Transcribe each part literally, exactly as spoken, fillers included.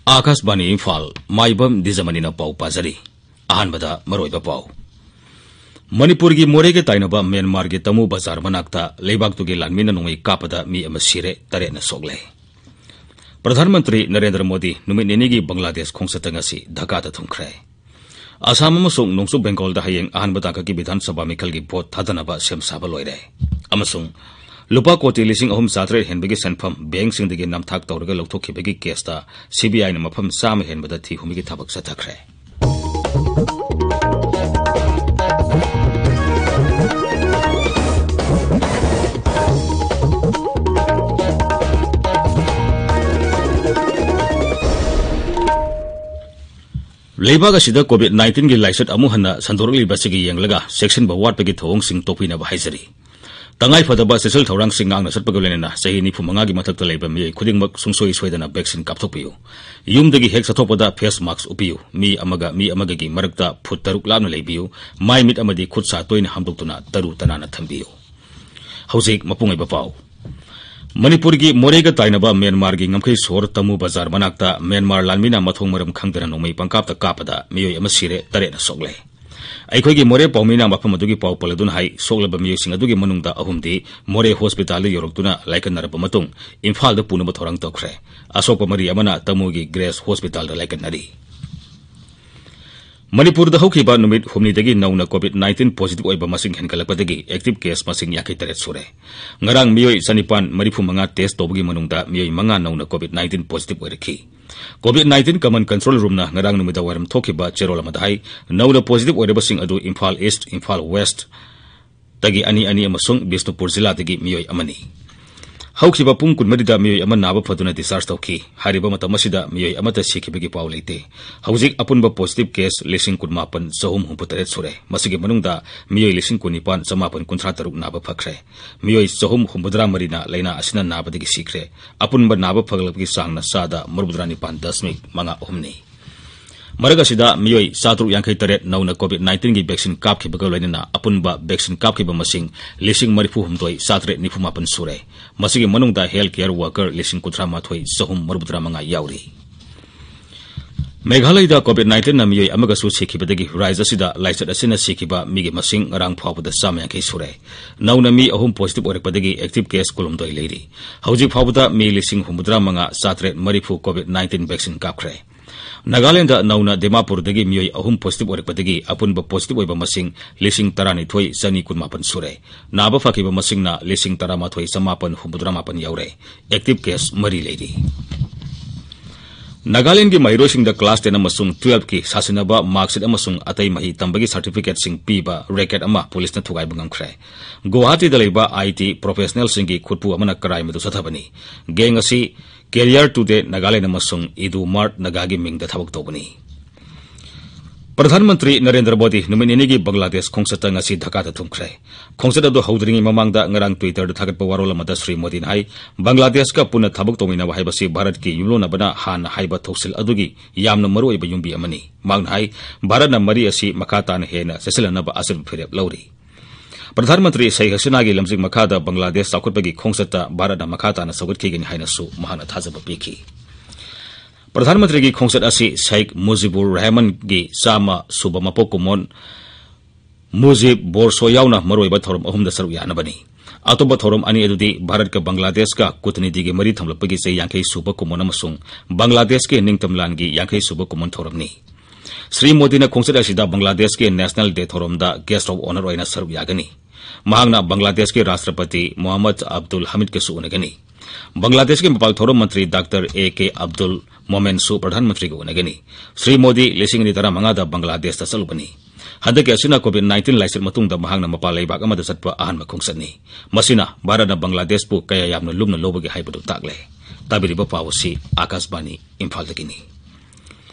ꯑꯥꯀꯥꯁꯕꯥꯅꯤ ꯏꯝꯐꯥꯜ, ꯃꯥꯏꯕꯝ ꯗꯤꯖꯃꯅꯤꯅ ꯄꯥꯎ ꯄꯥꯖꯔꯤ꯫ ꯑꯍꯥꯟꯕꯗ ꯃꯔꯨꯑꯣꯏꯕ ꯄꯥꯎ꯫ ꯃꯅꯤꯄꯨꯔꯒꯤ ꯃꯣꯔꯦꯒ ꯇꯥꯏꯅꯕ ꯃ꯭ꯌꯥꯟꯃꯥꯔꯒꯤ ꯇꯃꯨ ꯕꯖꯥꯔ ꯃꯅꯥꯛꯇ ꯂꯩꯕꯥꯛꯇꯨꯒꯤ ꯂꯥꯟꯃꯤꯅ ꯅꯣꯡꯃꯩ ꯀꯥꯞꯄꯗ ꯃꯤ ꯑꯃ ꯁꯤꯔꯦ, ꯇꯔꯦꯠꯅ ꯁꯣꯛꯂꯦ꯫ ꯄ꯭ꯔꯙꯥꯟ ꯃꯟꯇ꯭ꯔꯤ ꯅꯔꯦꯟꯗ꯭ꯔ ꯃꯣꯗꯤ ꯅꯨꯃꯤꯠ ꯅꯤꯅꯤꯒꯤ ꯕꯪꯒ꯭ꯂꯥꯗꯦꯁ ꯈꯣꯡꯆꯠꯇ ꯉꯁꯤ ꯙꯥꯀꯥꯗ ꯊꯨꯡꯈ꯭ꯔꯦ꯫ ꯑꯁꯥꯝ ꯑꯃꯁꯨꯡ ꯅꯣꯡꯆꯨꯞ ꯕꯦꯡꯒꯣꯜꯗ ꯍꯌꯦꯡ ꯑꯍꯥꯟꯕ ꯇꯥꯡꯀꯛꯀꯤ ꯕꯤꯙꯥꯟ ꯁꯚꯥ ꯃꯤꯈꯜꯒꯤ ꯚꯣꯠ ꯊꯥꯗꯅꯕ ꯁꯦꯝ ꯁꯥꯕ ꯂꯣꯏꯔꯦ꯫ ꯑꯃꯁꯨꯡ ꯂꯨꯄꯥ ꯀꯣꯇꯤ ꯂꯤꯁꯤꯡ ꯑꯍꯨꯝ ꯆꯥꯇ꯭ꯔꯦꯠ ꯍꯦꯟꯕꯒꯤ ꯁꯦꯟꯐꯝ ꯕꯦꯡꯁꯤꯡꯗꯒꯤ ꯅꯝꯊꯥꯛ ꯇꯧꯔꯒ ꯂꯧꯊꯣꯛꯈꯤꯕꯒꯤ ꯀꯦꯁꯇ ꯁꯤꯕꯤꯑꯥꯏꯅ ꯃꯐꯝ ꯆꯥꯝꯃ ꯍꯦꯟꯕꯗ ꯊꯤ ꯍꯨꯝꯕꯒꯤ ꯊꯕꯛ ꯆꯠꯊꯈ꯭ꯔꯦ꯫ ꯂꯩꯕꯥꯛ ꯑꯁꯤꯗ ꯀꯣꯚꯤꯗ ꯅꯥꯏꯟꯇꯤꯟꯒꯤ ꯂꯥꯏꯆꯠ ꯑꯃꯨꯛ ꯍꯟꯅ ꯁꯟꯗꯣꯔꯛꯂꯤꯕ ꯑꯁꯤꯒꯤ ꯌꯦꯡꯂꯒ ꯆꯦꯛꯁꯤꯟꯕ ꯋꯥꯠꯄꯒꯤ ꯊꯧꯑꯣꯡꯁꯤꯡ ꯇꯣꯛꯄꯤꯅꯕ ꯍꯥꯏꯖꯔꯤ꯫ ꯇꯉꯥꯏ ꯐꯗꯕ ꯆꯦꯛꯁꯤꯜ ꯊꯧꯔꯥꯡꯁꯤꯡ ꯉꯥꯛꯅ ꯆꯠꯄꯒ ꯂꯣꯏꯅꯅ ꯆꯍꯤ ꯅꯤꯐꯨ ꯃꯉꯥꯒꯤ ꯃꯊꯛꯇ ꯂꯩꯕ ꯃꯤꯑꯣꯏ ꯈꯨꯗꯤꯡꯃꯛ ꯁꯨꯡꯁꯣꯏ ꯁꯣꯏꯗꯅ ꯚꯦꯛꯁꯤꯟ ꯀꯥꯞꯊꯣꯛꯄꯤꯌꯨ꯫ ꯌꯨꯝꯗꯒꯤ ꯍꯦꯛ ꯆꯠꯊꯣꯛꯄꯗ ꯐꯦꯁ ꯃꯥꯛꯁ ꯎꯞꯄꯤꯌꯨ꯫ ꯃꯤ ꯑꯃꯒ ꯃꯤ ꯑꯃꯒꯒꯤ ꯃꯔꯛꯇ ꯐꯨꯠ ꯇꯔꯨꯛ ꯂꯥꯞꯅ ꯂꯩꯕꯤꯌꯨ꯫ ꯃꯥꯏ ꯃꯤꯠ ꯑꯃꯗꯤ ꯈꯨꯠ ꯁꯥ ꯇꯣꯏꯅ ꯍꯥꯝꯗꯣꯛꯇꯨꯅ ꯇꯔꯨ ꯇꯅꯥꯟꯅ ꯊꯝꯕꯤꯌꯨ꯫ ꯍꯧꯖꯤꯛ ꯃꯄꯨꯡ ꯑꯣꯏꯕ ꯄꯥꯎ꯫ ꯃꯅꯤꯄꯨꯔꯒꯤ ꯃꯣꯔꯦꯒ ꯇꯥꯏꯅꯕ ꯃ꯭ꯌꯥꯟꯃꯥꯔꯒꯤ ꯉꯝꯈꯩ ꯁꯣꯍꯣꯔ ꯇꯃꯨ ꯕꯖꯥꯔ ꯃꯅꯥꯛꯇ ꯃ꯭ꯌꯥꯟꯃꯥꯔ ꯂꯥꯟꯃꯤꯅ ꯃꯊꯣꯡ ꯃꯔꯝ ꯈꯪꯗꯅ ꯅꯣꯡꯃꯩ ꯄꯪꯀꯥꯞꯇ ꯀꯥꯞꯄꯗ ꯃꯤꯑꯣꯏ ꯑꯃ ꯁꯤꯔꯦ, ꯇꯔꯦꯠꯅ ꯁꯣꯛꯂꯦ꯫ ꯑꯩꯈꯣꯏꯒꯤ ꯃꯣꯔꯦ ꯄꯥꯎꯃꯤꯅ ꯃꯐꯝ ꯑꯗꯨꯒꯤ ꯄꯥꯎ ꯄꯜꯂꯗꯨꯅ ꯍꯥꯏ, ꯁꯣꯛꯂꯕ ꯃꯤꯑꯣꯏꯁꯤꯡ ꯑꯗꯨꯒꯤ ꯃꯅꯨꯡꯗ ꯑꯍꯨꯝꯗꯤ ꯃꯣꯔꯦ ꯍꯣꯁꯄꯤꯇꯥꯜꯗ ꯌꯧꯔꯛꯇꯨꯅ ꯂꯥꯏꯀꯠꯅꯔꯕ ꯃꯇꯨꯡ ꯏꯝꯐꯥꯜꯗ ꯄꯨꯅꯕ ꯊꯧꯔꯥꯡ ꯇꯧꯈ꯭ꯔꯦ꯫ ꯑꯁꯣꯛꯄ ꯃꯔꯤ ꯑꯃꯅ ꯇꯃꯨꯒꯤ ꯒ꯭ꯔꯦꯁ ꯍꯣꯁꯄꯤꯇꯥꯜꯗ ꯂꯥꯏꯀꯠꯅꯔꯤ꯫ ꯃꯅꯤꯄꯨꯔꯗ ꯍꯧꯈꯤꯕ ꯅꯨꯃꯤꯠ ꯍꯨꯝꯅꯤꯗꯒꯤ ꯅꯧꯅ ꯀꯣꯚꯤꯗ ꯅꯥꯏꯟꯇꯤꯟ ꯄꯣꯖꯤꯇꯤꯚ ꯑꯣꯏꯕ ꯃꯁꯤꯡ ꯍꯦꯟꯒꯠꯂꯛꯄꯗꯒꯤ ꯑꯦꯛꯇꯤꯚ ꯀꯦꯁ ꯃꯁꯤꯡ ꯌꯥꯡꯈꯩ ꯇꯔꯦꯠ ꯁꯨꯔꯦ꯫ ꯉꯔꯥꯡ ꯃꯤꯑꯣꯏ ꯆꯅꯤꯄꯥꯟ ꯃꯔꯤꯐꯨ ꯃꯉꯥ ꯇꯦꯁ ꯇꯧꯕꯒꯤ ꯃꯅꯨꯡꯗ ꯃꯤꯑꯣꯏ ꯃꯉꯥ ꯅꯧꯅ ꯀꯣꯚꯤꯗ ꯅꯥꯏꯟꯇꯤꯟ ꯄꯣꯖꯤꯇꯤꯚ ꯑꯣꯏꯔꯛꯈꯤ꯫ ꯀꯣꯚꯤꯗ ꯅꯥꯏꯟꯇꯤꯟ ꯀꯃꯟ ꯀꯟꯇ꯭ꯔꯣꯜ ꯔꯨꯝꯅ ꯉꯔꯥꯡ ꯅꯨꯃꯤꯗꯥꯡ ꯋꯥꯏꯔꯝ ꯊꯣꯛꯈꯤꯕ ꯆꯦꯔꯣꯜ ꯑꯃꯗ ꯍꯥꯏ, ꯅꯧꯅ ꯄꯣꯖꯤꯇꯤꯚ ꯑꯣꯏꯔꯕꯁꯤꯡ ꯑꯗꯨ ꯏꯝꯐꯥꯜ ꯏꯁ꯭ꯠ, ꯏꯝꯐꯥꯜ ꯋꯦꯁ꯭ꯠ, ꯇꯒꯤ ꯑꯅꯤ ꯑꯅꯤ ꯑꯃꯁꯨꯡ ꯕꯤꯁꯅꯨꯄꯨꯔ ꯖꯤꯂꯥꯗꯒꯤ ꯃꯤꯑꯣꯏ ꯑꯃꯅꯤ꯫ ꯍꯧꯈꯤꯕ ꯄꯨꯡ ꯀꯨꯟꯃꯔꯤꯗ ꯃꯤꯑꯣꯏ ꯑꯃ ꯅꯥꯕ ꯐꯗꯨꯅ ꯗꯤꯁꯆꯥꯔꯖ ꯇꯧꯈꯤ꯫ ꯍꯥꯏꯔꯤꯕ ꯃꯇꯝ ꯑꯁꯤꯗ ꯃꯤꯑꯣꯏ ꯑꯃꯠꯇ ꯁꯤꯈꯤꯕꯒꯤ ꯄꯥꯎ ꯂꯩꯇꯦ꯫ ꯍꯧꯖꯤꯛ ꯑꯄꯨꯟꯕ ꯄꯣꯖꯤꯇꯤꯚ ꯀꯦꯁ ꯂꯤꯁꯤꯡ ꯀꯨꯟꯃꯥꯄꯟ ꯆꯍꯨꯝ ꯍꯨꯝꯐꯨ ꯇꯔꯦꯠ ꯁꯨꯔꯦ꯫ ꯃꯁꯤꯒꯤ ꯃꯅꯨꯡꯗ ꯃꯤꯑꯣꯏ ꯂꯤꯁꯤꯡ ꯀꯨꯟꯅꯤꯄꯥꯟ ꯆꯃꯥꯄꯟ ꯀꯨꯟꯊ꯭ꯔꯥ ꯇꯔꯨꯛ ꯅꯥꯕ ꯐꯈ꯭ꯔꯦ꯫ ꯃꯤꯑꯣꯏ ꯆꯍꯨꯝ ꯍꯨꯝꯐꯨꯇꯔꯥ ꯃꯔꯤꯅ ꯂꯥꯏꯅꯥ ꯑꯁꯤꯅ ꯅꯥꯕꯗꯒꯤ ꯁꯤꯈ꯭ꯔꯦ꯫ ꯑꯄꯨꯟꯕ ꯅꯥꯕ ꯐꯒꯠꯂꯛꯄꯒꯤ ꯆꯥꯡꯅ ꯆꯥꯗ ꯃꯔꯤꯐꯨꯇꯔꯥ ꯅꯤꯄꯥꯟ ꯗꯁꯃꯤꯛ ꯃꯉꯥ ꯑꯍꯨꯝꯅꯤ꯫ ꯃꯔꯛ ꯑꯁꯤꯗ ꯃꯤꯑꯣꯏ ꯆꯥꯇ꯭ꯔꯨꯛ ꯌꯥꯡꯈꯩ ꯇꯔꯦꯠ ꯅꯧꯅ ꯀꯣꯚꯤꯗ ꯅꯥꯏꯟꯇꯤꯟꯒꯤ ꯚꯦꯛꯁꯤꯟ ꯀꯥꯞꯈꯤꯕꯒ ꯂꯣꯏꯅꯅ ꯑꯄꯨꯟꯕ ꯚꯦꯛꯁꯤꯟ ꯀꯥꯞꯈꯤꯕ ꯃꯁꯤꯡ ꯂꯤꯁꯤꯡ ꯃꯔꯤꯐꯨ ꯍꯨꯝꯗꯣꯏ ꯆꯥꯇ꯭ꯔꯦꯠ ꯅꯤꯐꯨ ꯃꯥꯄꯟ ꯁꯨꯔꯦ꯫ ꯃꯁꯤꯒꯤ ꯃꯅꯨꯡꯗ ꯍꯦꯜꯊ ꯀꯦꯌꯔ ꯋꯥꯔꯀꯔ ꯂꯤꯁꯤꯡ ꯀꯨꯟꯊ꯭ꯔꯥ ꯃꯥꯊꯣꯏ ꯆꯍꯨꯝ ꯃꯔꯤꯐꯨꯇꯔꯥ ꯃꯉꯥ ꯌꯥꯎꯔꯤ꯫ ꯃꯦꯘꯥꯂꯌꯗ COVID nineteenꯅ ꯃꯤꯑꯣꯏ ꯑꯃꯒꯁꯨ ꯁꯤꯈꯤꯕꯗꯒꯤ ꯔꯥꯖ꯭ꯌ ꯑꯁꯤꯗ ꯂꯥꯏꯆꯠ ꯑꯁꯤꯅ ꯁꯤꯈꯤꯕ ꯃꯤꯒꯤ ꯃꯁꯤꯡ ꯉꯔꯥꯡ ꯐꯥꯎꯕꯗ ꯆꯥꯝꯃ ꯌꯥꯡꯈꯩ ꯁꯨꯔꯦ꯫ ꯅꯧꯅ ꯃꯤ ꯑꯍꯨꯝ positive ꯑꯣꯏꯔꯛꯄꯗꯒꯤ active case ꯀꯨꯟꯍꯨꯝꯗꯣꯏ ꯂꯩꯔꯤ꯫ ꯍꯧꯖꯤꯛ ꯐꯥꯎꯕꯗ ꯃꯤ ꯂꯤꯁꯤꯡ ꯍꯨꯝꯐꯨꯇꯔꯥ ꯃꯉꯥ ꯆꯥꯇ꯭ꯔꯦꯠ ꯃꯔꯤꯐꯨ COVID nineteen vaccine ꯀꯥꯞꯈ꯭ꯔꯦ꯫ ꯅꯥꯒꯥꯂꯦꯟꯗ ꯅꯧꯅ ꯗꯤꯃꯥꯄꯨꯔꯗꯒꯤ ꯃꯤꯑꯣꯏ ꯑꯍꯨꯝ positive ꯑꯣꯏꯔꯛꯄꯗꯒꯤ ꯑꯄꯨꯟꯕ positive ꯑꯣꯏꯕ ꯃꯁꯤꯡ ꯂꯤꯁꯤꯡ ꯇꯔꯥꯅꯤꯊꯣꯏ ꯆꯅꯤ ꯀꯨꯟꯃꯥꯄꯟ ꯁꯨꯔꯦ꯫ ꯅꯥꯕ ꯐꯈꯤꯕ ꯃꯁꯤꯡꯅ ꯂꯤꯁꯤꯡ ꯇꯔꯥꯃꯥꯊꯣꯏ ꯆꯃꯥꯄꯟ ꯍꯨꯝꯐꯨꯇꯔꯥ ꯃꯥꯄꯟ ꯌꯧꯔꯦ꯫ Active case ꯃꯔꯤ ꯂꯩꯔꯤ꯫ ꯅꯥꯒꯥꯂꯦꯟꯒꯤ ꯃꯍꯩꯔꯣꯏꯁꯤꯡꯗ class ten ꯑꯃꯁꯨꯡ twelveꯀꯤ ꯁꯥꯁꯤꯟꯅꯕ marksheet ꯑꯃꯁꯨꯡ ꯑꯇꯩ ꯃꯍꯩ ꯇꯝꯕꯒꯤ certificateꯁꯤꯡ ꯄꯤꯕ racket ꯑꯃ ꯄꯨꯂꯤꯁꯅ ꯊꯨꯒꯥꯏꯕ ꯉꯝꯈ꯭ꯔꯦ꯫ ꯒꯨꯋꯥꯍꯥꯇꯤꯗ ꯂꯩꯕ IT professionalꯁꯤꯡꯒꯤ ꯈꯨꯠꯄꯨ ꯑꯃꯅ crime ꯑꯗꯨ ꯆꯠꯊꯕꯅꯤ꯫ Gang ꯑꯁꯤ Career Today Nagaland ꯑꯃꯁꯨꯡ Edu Mart Nagaꯒꯤ ꯃꯤꯡꯗ ꯊꯕꯛ ꯇꯧꯕꯅꯤ꯫ ꯄ꯭ꯔꯙꯥꯟ ꯃꯟꯇ꯭ꯔꯤ ꯅꯔꯦꯟꯗ꯭ꯔ ꯃꯣꯗꯤ ꯅꯨꯃꯤꯠ ꯅꯤꯅꯤꯒꯤ ꯕꯪꯒ꯭ꯂꯥꯗꯦꯁ ꯈꯣꯡꯆꯠꯇ ꯉꯁꯤ ꯙꯥꯀꯥꯗ ꯊꯨꯡꯈ꯭ꯔꯦ꯫ ꯈꯣꯡꯆꯠ ꯑꯗꯨ ꯍꯧꯗ꯭ꯔꯤꯉꯩ ꯃꯃꯥꯡꯗ ꯉꯔꯥꯡ Twitterꯗ ꯊꯥꯒꯠꯄ ꯋꯥꯔꯣꯜ ꯑꯃꯗ ꯁ꯭ꯔꯤ ꯃꯣꯗꯤꯅ ꯍꯥꯏ, ꯕꯪꯒ꯭ꯂꯥꯗꯦꯁꯀ ꯄꯨꯟꯅ ꯊꯕꯛ ꯇꯧꯃꯤꯟꯅꯕ ꯍꯥꯏꯕꯁꯤ ꯚꯥꯔꯠꯀꯤ ꯌꯨꯝꯂꯣꯟꯅꯕꯅ ꯍꯥꯟꯅ ꯍꯥꯏꯕ ꯊꯧꯁꯤꯜ ꯑꯗꯨꯒꯤ ꯌꯥꯝꯅ ꯃꯔꯨꯑꯣꯏꯕ ꯌꯨꯝꯕꯤ ꯑꯃꯅꯤ꯫ ꯃꯍꯥꯛꯅ ꯍꯥꯏ, ꯚꯥꯔꯠꯅ ꯃꯔꯤ ꯑꯁꯤ ꯃꯈꯥ ꯇꯥꯅ ꯍꯦꯟꯅ ꯆꯦꯠꯁꯤꯜꯍꯟꯅꯕ ꯑꯆꯦꯠꯄ ꯐꯤꯔꯦꯞ ꯂꯧꯔꯤ꯫ ꯄ꯭ꯔꯙꯥꯟ ꯃꯟꯇ꯭ꯔꯤ ꯁꯦꯈ ꯍꯁꯤꯅꯥꯒꯤ ꯂꯝꯖꯤꯡ ꯃꯈꯥꯗ ꯕꯪꯒ꯭ꯂꯥꯗꯦꯁ ꯆꯥꯎꯈꯠꯄꯒꯤ ꯈꯣꯡꯆꯠꯇ ꯚꯥꯔꯠꯅ ꯃꯈꯥ ꯇꯥꯅ ꯁꯧꯒꯠꯈꯤꯒꯅꯤ ꯍꯥꯏꯅꯁꯨ ꯃꯍꯥꯛꯅ ꯊꯥꯖꯕ ꯄꯤꯈꯤ꯫ ꯄ꯭ꯔꯙꯥꯟ ꯃꯟꯇ꯭ꯔꯤꯒꯤ ꯈꯣꯡꯆꯠ ꯑꯁꯤ ꯁꯦꯈ ꯃꯨꯖꯤꯕꯨꯔ ꯔꯍꯃꯟꯒꯤ ꯆꯥꯝꯃ ꯁꯨꯕ ꯃꯄꯣꯛ ꯀꯨꯝꯑꯣꯟ ꯃꯨꯖꯤꯕ ꯕꯣꯔꯁꯣ ꯌꯥꯎꯅ ꯃꯔꯨꯑꯣꯏꯕ ꯊꯧꯔꯝ ꯑꯍꯨꯝꯗ ꯁꯔꯨꯛ ꯌꯥꯅꯕꯅꯤ꯫ ꯑꯇꯣꯞꯄ ꯊꯧꯔꯝ ꯑꯅꯤ ꯑꯗꯨꯗꯤ ꯚꯥꯔꯠꯀ ꯕꯪꯒ꯭ꯂꯥꯗꯦꯁꯀ ꯀꯨꯇꯅꯤꯇꯤꯒꯤ ꯃꯔꯤ ꯊꯝꯂꯛꯄꯒꯤ ꯆꯍꯤ ꯌꯥꯡꯈꯩ ꯁꯨꯕ ꯀꯨꯝꯑꯣꯟ ꯑꯃꯁꯨꯡ ꯕꯪꯒ꯭ꯂꯥꯗꯦꯁꯀꯤ ꯅꯤꯡꯇꯝ ꯂꯥꯟꯒꯤ ꯌꯥꯡꯈꯩ ꯁꯨꯕ ꯀꯨꯝꯑꯣꯟ ꯊꯧꯔꯝꯅꯤ꯫ ꯁ꯭ꯔꯤ ꯃꯣꯗꯤꯅ ꯈꯣꯡꯆꯠ ꯑꯁꯤꯗ ꯕꯪꯒ꯭ꯂꯥꯗꯦꯁꯀꯤ National Day ꯊꯧꯔꯝꯗ Guest of Honour ꯑꯣꯏꯅ ꯁꯔꯨꯛ ꯌꯥꯒꯅꯤ꯫ ꯃꯍꯥꯛꯅ ꯕꯪꯒ꯭ꯂꯥꯗꯦꯁꯀꯤ ꯔꯥꯁꯇ꯭ꯔꯄꯇꯤ ꯃꯣꯍꯝꯃꯗ ꯑꯕꯗꯨꯜ ꯍꯃꯤꯗꯀꯁꯨ ꯎꯅꯒꯅꯤ꯫ ꯕꯪꯒ꯭ꯂꯥꯗꯦꯁꯀꯤ ꯃꯄꯥꯜ ꯊꯧꯔꯝ ꯃꯟꯇ꯭ꯔꯤ ꯗꯥꯛꯇꯔ A K ꯑꯕꯗꯨꯜ ꯃꯣꯃꯦꯟꯁꯨ ꯄ꯭ꯔꯙꯥꯟ ꯃꯟꯇ꯭ꯔꯤꯒ ꯎꯅꯒꯅꯤ꯫ ꯁ꯭ꯔꯤ ꯃꯣꯗꯤ ꯂꯤꯁꯤꯡ ꯑꯅꯤ ꯇꯔꯥꯃꯉꯥꯗ ꯕꯪꯒ꯭ꯂꯥꯗꯦꯁꯇ ꯆꯠꯂꯨꯕꯅꯤ꯫ ꯍꯟꯗꯛꯀꯤ ꯑꯁꯤꯅ COVID nineteen ꯂꯥꯏꯆꯠ ꯃꯇꯨꯡꯗ ꯃꯍꯥꯛꯅ ꯃꯄꯥꯟ ꯂꯩꯕꯥꯛ ꯑꯃꯗ ꯆꯠꯄ ꯑꯍꯥꯟꯕ ꯈꯣꯡꯆꯠꯅꯤ꯫ ꯃꯁꯤꯅ ꯚꯥꯔꯠꯅ ꯕꯪꯒ꯭ꯂꯥꯗꯦꯁꯄꯨ ꯀꯌꯥ ꯌꯥꯝꯅ ꯂꯨꯝꯅ ꯂꯧꯕꯒꯦ ꯍꯥꯏꯕꯗꯨ ꯇꯥꯛꯂꯦ꯫ ꯇꯥꯕꯤꯔꯤꯕ ꯄꯥꯎ ꯑꯁꯤ ꯑꯥꯀꯥꯁꯕꯥꯅꯤ ꯏꯝꯐꯥꯜꯗꯒꯤꯅꯤ꯫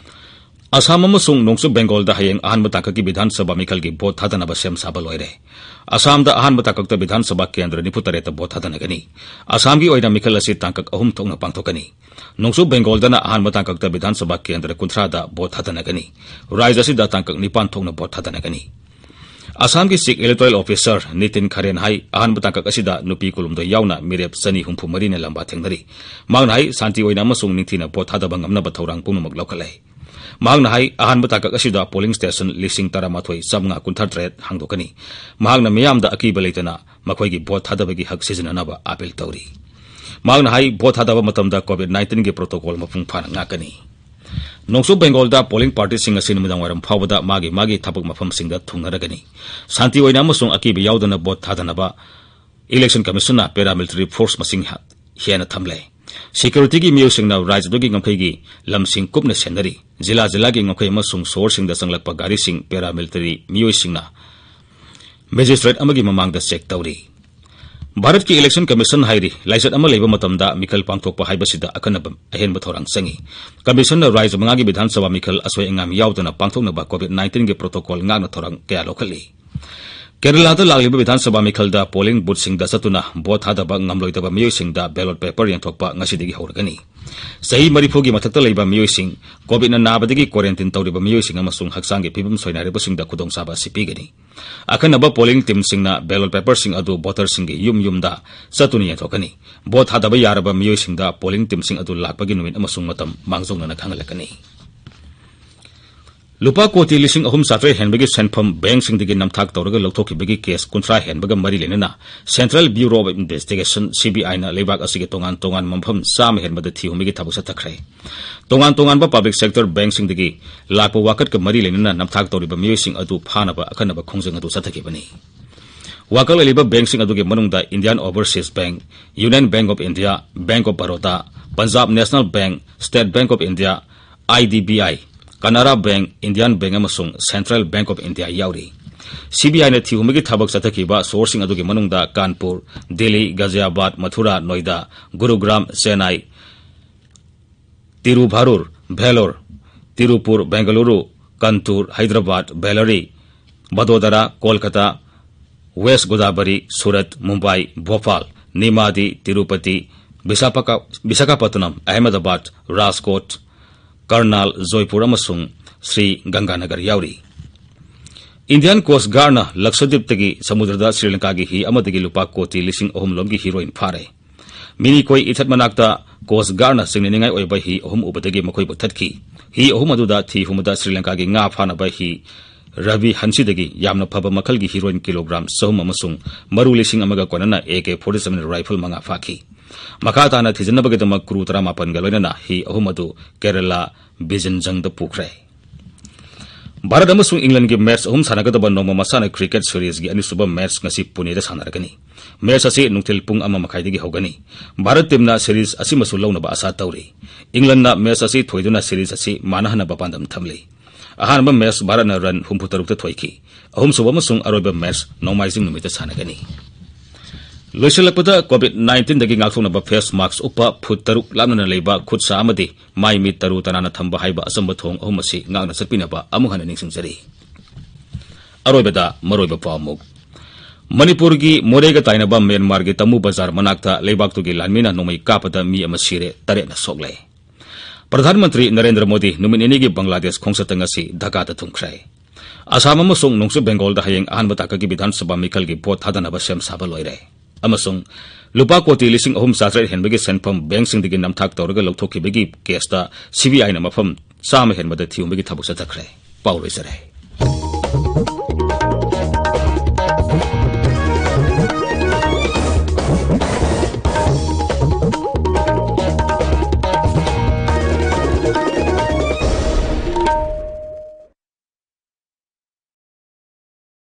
ꯑꯁꯥꯝ ꯑꯃꯁꯨꯡ ꯅꯣꯡꯆꯨꯞ ꯕꯦꯡꯒꯣꯜꯗ ꯍꯌꯦꯡ ꯑꯍꯥꯟꯕ ꯇꯥꯡꯀꯛꯀꯤ ꯕꯤꯙꯥꯟ ꯁꯚꯥ ꯃꯤꯈꯜꯒꯤ ꯚꯣꯠ ꯊꯥꯗꯅꯕ ꯁꯦꯝ ꯁꯥꯕ ꯂꯣꯏꯔꯦ꯫ ꯑꯁꯥꯝꯗ ꯑꯍꯥꯟꯕ ꯇꯥꯡꯀꯛꯇ ꯕꯤꯙꯥꯟ ꯁꯚꯥ ꯀꯦꯟꯗ꯭ꯔ ꯅꯤꯐꯨ ꯇꯔꯦꯠꯇ ꯚꯣꯠ ꯊꯥꯗꯅꯒꯅꯤ꯫ ꯑꯁꯥꯝꯒꯤ ꯑꯣꯏꯅ ꯃꯤꯈꯜ ꯑꯁꯤ ꯇꯥꯡꯀꯛ ꯑꯍꯨꯝ ꯊꯣꯛꯅ ꯄꯥꯡꯊꯣꯛꯀꯅꯤ꯫ ꯅꯣꯡꯆꯨꯞ ꯕꯦꯡꯒꯣꯜꯗꯅ ꯑꯍꯥꯟꯕ ꯇꯥꯡꯀꯛꯇ ꯕꯤꯙꯥꯟ ꯁꯚꯥ ꯀꯦꯟꯗ꯭ꯔ ꯀꯨꯟꯊ꯭ꯔꯥꯗ ꯚꯣꯠ ꯊꯥꯗꯅꯒꯅꯤ꯫ ꯔꯥꯖ꯭ꯌ ꯑꯁꯤꯗ ꯇꯥꯡꯀꯛ ꯅꯤꯄꯥꯟ ꯊꯣꯛꯅ ꯚꯣꯠ ꯊꯥꯗꯅꯒꯅꯤ꯫ ꯑꯁꯥꯝꯒꯤ Chief Electoral Officer ꯅꯤꯇꯤꯟ ꯈꯔꯦꯟ ꯍꯥꯏ, ꯑꯍꯥꯟꯕ ꯇꯥꯡꯀꯛ ꯑꯁꯤꯗ ꯅꯨꯄꯤ ꯀꯨꯟꯍꯨꯝꯗꯣꯏ ꯌꯥꯎꯅ ꯃꯤꯔꯦꯞ ꯆꯅꯤ ꯍꯨꯝꯐꯨ ꯃꯔꯤꯅ ꯂꯝꯕꯥ ꯊꯦꯡꯅꯔꯤ꯫ ꯃꯍꯥꯛꯅ ꯍꯥꯏ, ꯁꯥꯟꯇꯤ ꯑꯣꯏꯅ ꯑꯃꯁꯨꯡ ꯅꯤꯡꯊꯤꯅ ꯚꯣꯠ ꯊꯥꯗꯕ ꯉꯝꯅꯕ ꯊꯧꯔꯥꯡ ꯄꯨꯝꯅꯃꯛ ꯂꯧꯈꯠꯂꯦ꯫ ꯃꯍꯥꯛꯅ ꯍꯥꯏ, ꯑꯍꯥꯟꯕ ꯇꯥꯡꯀꯛ ꯑꯁꯤꯗ polling station ꯂꯤꯁꯤꯡ ꯇꯔꯥꯃꯥꯊꯣꯏ ꯆꯥꯃꯉꯥ ꯀꯨꯟꯊ꯭ꯔꯥ ꯇꯔꯦꯠ ꯍꯥꯡꯗꯣꯛꯀꯅꯤ꯫ ꯃꯍꯥꯛꯅ ꯃꯤꯌꯥꯝꯗ ꯑꯀꯤꯕ ꯂꯩꯇꯅ ꯃꯈꯣꯏꯒꯤ vote ꯊꯥꯗꯕꯒꯤ ꯍꯛ ꯁꯤꯖꯤꯟꯅꯅꯕ appeal ꯇꯧꯔꯤ꯫ ꯃꯍꯥꯛꯅ ꯍꯥꯏ, vote ꯊꯥꯗꯕ ꯃꯇꯝꯗ COVID nineteen ꯒꯤ protocol ꯃꯄꯨꯡ ꯐꯥꯅ ꯉꯥꯛꯀꯅꯤ꯫ ꯅꯣꯡꯆꯨꯞ ꯕꯦꯡꯒꯣꯜꯗ polling party ꯁꯤꯡ ꯑꯁꯤ ꯅꯨꯃꯤꯗꯥꯡ ꯋꯥꯏꯔꯝ ꯐꯥꯎꯕꯗ ꯃꯥꯒꯤ ꯃꯥꯒꯤ ꯊꯕꯛ ꯃꯐꯝꯁꯤꯡꯗ ꯊꯨꯡꯅꯔꯒꯅꯤ꯫ ꯁꯥꯟꯇꯤ ꯑꯣꯏꯅ ꯑꯃꯁꯨꯡ ꯑꯀꯤꯕ ꯌꯥꯎꯗꯅ vote ꯊꯥꯗꯅꯕ Election Commission ꯅ paramilitary force ꯃꯁꯤꯡ ꯍ-, ꯍꯦꯟꯅ ꯊꯝꯂꯦ꯫ Security ꯒꯤ ꯃꯤꯑꯣꯏꯁꯤꯡꯅ ꯔꯥꯖ꯭ꯌꯗꯨꯒꯤ ꯉꯝꯈꯩꯒꯤ ꯂꯝꯁꯤꯡ ꯀꯨꯞꯅ ꯁꯦꯟꯅꯔꯤ꯫ ꯖꯤꯂꯥ ꯖꯤꯂꯥꯒꯤ ꯉꯝꯈꯩ ꯑꯃꯁꯨꯡ ꯁꯣꯍꯣꯔꯁꯤꯡꯗ ꯆꯪꯂꯛꯄ ꯒꯥꯔꯤꯁꯤꯡ paramilitary ꯃꯤꯑꯣꯏꯁꯤꯡꯅ magistrate ꯑꯃꯒꯤ ꯃꯃꯥꯡꯗ check ꯇꯧꯔꯤ꯫ ꯚꯥꯔꯠꯀꯤ Election Commission ꯍꯥꯏꯔꯤ, ꯂꯥꯏꯆꯠ ꯑꯃ ꯂꯩꯕ ꯃꯇꯝꯗ ꯃꯤꯈꯜ ꯄꯥꯡꯊꯣꯛꯄ ꯍꯥꯏꯕꯁꯤꯗ ꯑꯈꯟꯅꯕ ꯑꯍꯦꯟꯕ ꯊꯧꯔꯥꯡ ꯆꯪꯏ꯫ Commission ꯅ ꯔꯥꯖ꯭ꯌ ꯃꯉꯥꯒꯤ ꯕꯤꯙꯥꯟ ꯁꯚꯥ ꯃꯤꯈꯜ ꯑꯁꯣꯏ ꯑꯉꯥꯝ ꯌꯥꯎꯗꯅ ꯄꯥꯡꯊꯣꯛꯅꯕ COVID nineteen ꯒꯤ protocol ꯉꯥꯛꯅ ꯊꯧꯔꯥꯡ ꯀꯌꯥ ꯂꯧꯈꯠꯂꯤ꯫ ꯀꯦꯔꯂꯥꯗ ꯂꯥꯛꯂꯤꯕ ꯕꯤꯙꯥꯟ ꯁꯚꯥ ꯃꯤꯈꯜꯗ polling booth ꯁꯤꯡꯗ ꯆꯠꯇꯨꯅ vote ꯊꯥꯗꯕ ꯉꯝꯂꯣꯏꯗꯕ ꯃꯤꯑꯣꯏꯁꯤꯡꯗ ballot paper ꯌꯦꯟꯊꯣꯛꯄ ꯉꯁꯤꯗꯒꯤ ꯍꯧꯔꯒꯅꯤ꯫ ꯆꯍꯤ ꯃꯔꯤꯐꯨꯒꯤ ꯃꯊꯛꯇ ꯂꯩꯕ ꯃꯤꯑꯣꯏꯁꯤꯡ, COVID ꯅ ꯅꯥꯕꯗꯒꯤ quarantine ꯇꯧꯔꯤꯕ ꯃꯤꯑꯣꯏꯁꯤꯡ ꯑꯃꯁꯨꯡ ꯍꯛꯆꯥꯡꯒꯤ ꯐꯤꯕꯝ ꯁꯣꯏꯅꯥꯏꯔꯕꯁꯤꯡꯗ ꯈꯨꯗꯣꯡꯆꯥꯕ ꯑꯁꯤ ꯄꯤꯒꯅꯤ꯫ ꯑꯈꯟꯅꯕ polling team ꯁꯤꯡꯅ ballot paper ꯁꯤꯡ ꯑꯗꯨ voter ꯁꯤꯡꯒꯤ ꯌꯨꯝ ꯌꯨꯝꯗ ꯆꯠꯇꯨꯅ ꯌꯦꯟꯊꯣꯛꯀꯅꯤ꯫ Vote ꯊꯥꯗꯕ ꯌꯥꯔꯕ ꯃꯤꯑꯣꯏꯁꯤꯡꯗ polling team ꯁꯤꯡ ꯑꯗꯨ ꯂꯥꯛꯄꯒꯤ ꯅꯨꯃꯤꯠ ꯑꯃꯁꯨꯡ ꯃꯇꯝ ꯃꯥꯡꯖꯧꯅꯅ ꯈꯪꯍꯜꯂꯛꯀꯅꯤ꯫ ꯂꯨꯄꯥ ꯀꯣꯇꯤ ꯂꯤꯁꯤꯡ ꯑꯍꯨꯝ ꯆꯥꯇ꯭ꯔꯦꯠ ꯍꯦꯟꯕꯒꯤ ꯁꯦꯟꯐꯝ bank ꯁꯤꯡꯗꯒꯤ ꯅꯝꯊꯥꯛ ꯇꯧꯔꯒ ꯂꯧꯊꯣꯛꯈꯤꯕꯒꯤ case ꯀꯨꯟꯊ꯭ꯔꯥ ꯍꯦꯟꯕꯒ ꯃꯔꯤ ꯂꯩꯅꯅ Central Bureau of Investigation, C B I ꯅ ꯂꯩꯕꯥꯛ ꯑꯁꯤꯒꯤ ꯇꯣꯉꯥꯟ ꯇꯣꯉꯥꯟꯕ ꯃꯐꯝ ꯆꯥꯝꯃ ꯍꯦꯟꯕꯗ ꯊꯤꯍꯨꯝꯕꯒꯤ ꯊꯕꯛ ꯆꯠꯊꯈ꯭ꯔꯦ꯫ ꯇꯣꯉꯥꯟ ꯇꯣꯉꯥꯟꯕ public sector bank ꯁꯤꯡꯗꯒꯤ ꯂꯥꯛꯄ ꯋꯥꯀꯠꯀ ꯃꯔꯤ ꯂꯩꯅꯅ ꯅꯝꯊꯥꯛ ꯇꯧꯔꯤꯕ ꯃꯤꯑꯣꯏꯁꯤꯡ ꯑꯗꯨ ꯐꯥꯅꯕ ꯑꯀꯟꯅꯕ ꯈꯣꯡꯖꯪ ꯑꯗꯨ ꯆꯠꯊꯈꯤꯕꯅꯤ꯫ ꯋꯥꯀꯠ ꯂꯩꯔꯤꯕ bank ꯁꯤꯡ ꯑꯗꯨꯒꯤ ꯃꯅꯨꯡꯗ Indian Overseas Bank, Union Bank of India, Bank of Baroda, Punjab National Bank, State Bank of India, I D B I, Canara Bank, Indian Bank ꯑꯃꯁꯨꯡ Central Bank of India ꯌꯥꯎꯔꯤ꯫ C B I ꯅ ꯊꯤꯍꯨꯝꯕꯒꯤ ꯊꯕꯛ ꯆꯠꯊꯈꯤꯕ ꯁꯣꯍꯣꯔꯁꯤꯡ ꯑꯗꯨꯒꯤ ꯃꯅꯨꯡꯗ Kanpur, Delhi, Ghaziabad, Mathura, ꯅꯣꯏꯗꯥ, ꯒꯨꯔꯨꯒ꯭ꯔꯥꯝ, Chennai, ꯇꯤꯔꯨꯚꯥꯔꯨꯔ, ꯚꯦꯂꯣꯔ, ꯇꯤꯔꯨꯄꯨꯔ, Bengaluru, ꯀꯟꯇꯨꯔ, Hyderabad, ꯕꯦꯂꯔꯤ, ꯕꯗꯣꯗꯔꯥ, Kolkata, west Godavari, Surat, Mumbai, Bhopal, ꯅꯤꯃꯥꯗꯤ, Tirupati, ꯕꯤꯁꯥꯄꯀ-, ꯕꯤꯁꯥꯈꯥꯄꯠꯅꯝ, Ahmedabad, Rajkot, Karnal, Jaipur ꯑꯃꯁꯨꯡ ꯁ꯭ꯔꯤ ꯒꯪꯒꯥꯅꯒꯔ ꯌꯥꯎꯔꯤ꯫ Indian Coast Guard ꯅ ꯂꯛꯁꯗꯤꯞꯇꯒꯤ ꯁꯃꯨꯗ꯭ꯔꯗ ꯁ꯭ꯔꯤꯂꯪꯀꯥꯒꯤ ꯍꯤ ꯑꯃꯗꯒꯤ ꯂꯨꯄꯥ ꯀꯣꯇꯤ ꯂꯤꯁꯤꯡ ꯑꯍꯨꯝ ꯂꯣꯝꯒꯤ heroin ꯐꯥꯔꯦ꯫ ꯃꯤꯅꯤꯀꯣꯏ ꯏꯊꯠ ꯃꯅꯥꯛꯇ ꯀꯣꯁ ꯒꯥꯔꯗꯅ ꯆꯤꯡꯅꯅꯤꯡꯉꯥꯏ ꯑꯣꯏꯕ ꯍꯤ ꯑꯍꯨꯝ ꯎꯕꯗꯒꯤ ꯃꯈꯣꯏꯕꯨ ꯊꯠꯈꯤ꯫ ꯍꯤ ꯑꯍꯨꯝ ꯑꯗꯨꯗ ꯊꯤ ꯍꯨꯝꯕꯗ ꯁ꯭ꯔꯤꯂꯪꯀꯥꯒꯤ ꯉꯥ ꯐꯥꯅꯕ ꯍꯤ ꯔꯕꯤ ꯍꯟꯁꯤꯗꯒꯤ ꯌꯥꯝꯅ ꯐꯕ ꯃꯈꯜꯒꯤ ꯍꯤꯔꯣꯏꯟ ꯀꯤꯂꯣꯒ꯭ꯔꯥꯝ ꯆꯍꯨꯝ ꯑꯃꯁꯨꯡ ꯃꯔꯨ ꯂꯤꯁꯤꯡ ꯑꯃꯒ ꯀꯣꯟꯅꯅ A K forty seven rifle ꯃꯉꯥ ꯐꯥꯈꯤ꯫ ꯃꯈꯥ ꯇꯥꯅ ꯊꯤꯖꯤꯟꯅꯕꯒꯤꯗꯃꯛ ꯀ꯭ꯔꯨ ꯇꯔꯥꯃꯥꯄꯟꯒ ꯂꯣꯏꯅꯅ ꯍꯤ ꯑꯍꯨꯝ ꯑꯗꯨ ꯀꯦꯔꯂꯥ ꯕꯤꯖꯟꯖꯪꯗ ꯄꯨꯈ꯭ꯔꯦ꯫ ꯚꯥꯔꯠ ꯑꯃꯁꯨꯡ ꯏꯪꯂꯦꯟꯒꯤ ꯃꯦꯆ ꯑꯍꯨꯝ ꯁꯥꯟꯅꯒꯗꯕ ꯅꯣꯡꯃ ꯃꯁꯥꯟꯅ ꯀ꯭ꯔꯤꯀꯦꯠ ꯁꯤꯔꯤꯖꯒꯤ ꯑꯅꯤꯁꯨꯕ ꯃꯦꯆ ꯉꯁꯤ ꯄꯨꯅꯦꯗ ꯁꯥꯟꯅꯔꯒꯅꯤ꯫ ꯃꯦꯆ ꯑꯁꯤ ꯅꯨꯡꯊꯤꯜ ꯄꯨꯡ ꯑꯃ ꯃꯈꯥꯏꯗꯒꯤ ꯍꯧꯒꯅꯤ꯫ ꯚꯥꯔꯠ ꯇꯤꯝꯅ ꯁꯤꯔꯤꯖ ꯑꯁꯤꯃꯁꯨ ꯂꯧꯅꯕ ꯑꯥꯁꯥ ꯇꯧꯔꯤ꯫ ꯏꯪꯂꯦꯟꯅ ꯃꯦꯆ ꯑꯁꯤ ꯊꯣꯏꯗꯨꯅ ꯁꯤꯔꯤꯖ ꯑꯁꯤ ꯃꯥꯟꯅꯍꯟꯅꯕ ꯄꯥꯟꯗꯝ ꯊꯝꯂꯤ꯫ ꯑꯍꯥꯟꯕ ꯃꯦꯆ ꯚꯥꯔꯠꯅ ꯔꯟ ꯍꯨꯝꯐꯨ ꯇꯔꯨꯛꯇ ꯊꯣꯏꯈꯤ꯫ ꯑꯍꯨꯝꯁꯨꯕ ꯑꯃꯁꯨꯡ ꯑꯔꯣꯏꯕ ꯃꯦꯆ ꯅꯣꯡꯃꯥꯏꯖꯤꯡ ꯅꯨꯃꯤꯠꯇ ꯁꯥꯟꯅꯒꯅꯤ꯫ ꯂꯣꯏꯁꯤꯜꯂꯛꯄꯗ, ꯀꯣꯚꯤꯗ ꯅꯥꯏꯟꯇꯤꯟꯗꯒꯤ ꯉꯥꯛꯊꯣꯛꯅꯕ ꯐꯦꯁ ꯃꯥꯛꯁ ꯎꯞꯄ, ꯐꯨꯠ ꯇꯔꯨꯛ ꯂꯥꯞꯅꯅ ꯂꯩꯕ, ꯈꯨꯠ ꯁꯥ ꯑꯃꯗꯤ ꯃꯥꯏ ꯃꯤꯠ ꯇꯔꯨ ꯇꯅꯥꯟꯅ ꯊꯝꯕ ꯍꯥꯏꯕ ꯑꯆꯝꯕ ꯊꯧꯑꯣꯡ ꯑꯍꯨꯝ ꯑꯁꯤ ꯉꯥꯛꯅ ꯆꯠꯄꯤꯅꯕ ꯑꯃꯨꯛ ꯍꯟꯅ ꯅꯤꯡꯁꯤꯡꯖꯔꯤ꯫ ꯑꯔꯣꯏꯕꯗ ꯃꯔꯨꯑꯣꯏꯕ ꯄꯥꯎ ꯑꯃꯨꯛ꯫ ꯃꯅꯤꯄꯨꯔꯒꯤ ꯃꯣꯔꯦꯒ ꯇꯥꯏꯅꯕ ꯃ꯭ꯌꯥꯟꯃꯥꯔꯒꯤ ꯇꯃꯨ ꯕꯖꯥꯔ ꯃꯅꯥꯛꯇ ꯂꯩꯕꯥꯛꯇꯨꯒꯤ ꯂꯥꯟꯃꯤꯅ ꯅꯣꯡꯃꯩ ꯀꯥꯞꯄꯗ ꯃꯤ ꯑꯃ ꯁꯤꯔꯦ, ꯇꯔꯦꯠꯅ ꯁꯣꯛꯂꯦ꯫ ꯄ꯭ꯔꯙꯥꯟ ꯃꯟꯇ꯭ꯔꯤ ꯅꯔꯦꯟꯗ꯭ꯔ ꯃꯣꯗꯤ ꯅꯨꯃꯤꯠ ꯅꯤꯅꯤꯒꯤ ꯕꯪꯒ꯭ꯂꯥꯗꯦꯁ ꯈꯣꯡꯆꯠꯇ ꯉꯁꯤ ꯙꯥꯀꯥꯗ ꯊꯨꯡꯈ꯭ꯔꯦ꯫ ꯑꯁꯥꯝ ꯑꯃꯁꯨꯡ ꯅꯣꯡꯆꯨꯞ ꯕꯦꯡꯒꯣꯜꯗ ꯍꯌꯦꯡ ꯑꯍꯥꯟꯕ ꯇꯥꯡꯀꯛꯀꯤ ꯕꯤꯙꯥꯟ ꯁꯚꯥ ꯃꯤꯈꯜꯒꯤ ꯚꯣꯠ ꯊꯥꯗꯅꯕ ꯁꯦꯝ ꯁꯥꯕ ꯂꯣꯏꯔꯦ꯫ ꯑꯃꯁꯨꯡ ꯂꯨꯄꯥ ꯀꯣꯇꯤ ꯂꯤꯁꯤꯡ ꯑꯍꯨꯝ ꯆꯥꯇ꯭ꯔꯦꯠ ꯍꯦꯟꯕꯒꯤ ꯁꯦꯟꯐꯝ ꯕꯦꯡꯁꯤꯡꯗꯒꯤ ꯅꯝꯊꯥꯛ ꯇꯧꯔꯒ ꯂꯧꯊꯣꯛꯈꯤꯕꯒꯤ ꯀꯦꯁꯇ ꯁꯤ ꯕꯤ ꯑꯥꯏꯅ ꯃꯐꯝ ꯆꯥꯝꯃ ꯍꯦꯟꯕꯗ ꯊꯤꯍꯨꯝꯕꯒꯤ ꯊꯕꯛ ꯆꯠꯊꯈ꯭ꯔꯦ꯫ ꯄꯥꯎ ꯂꯣꯏꯖꯔꯦ꯫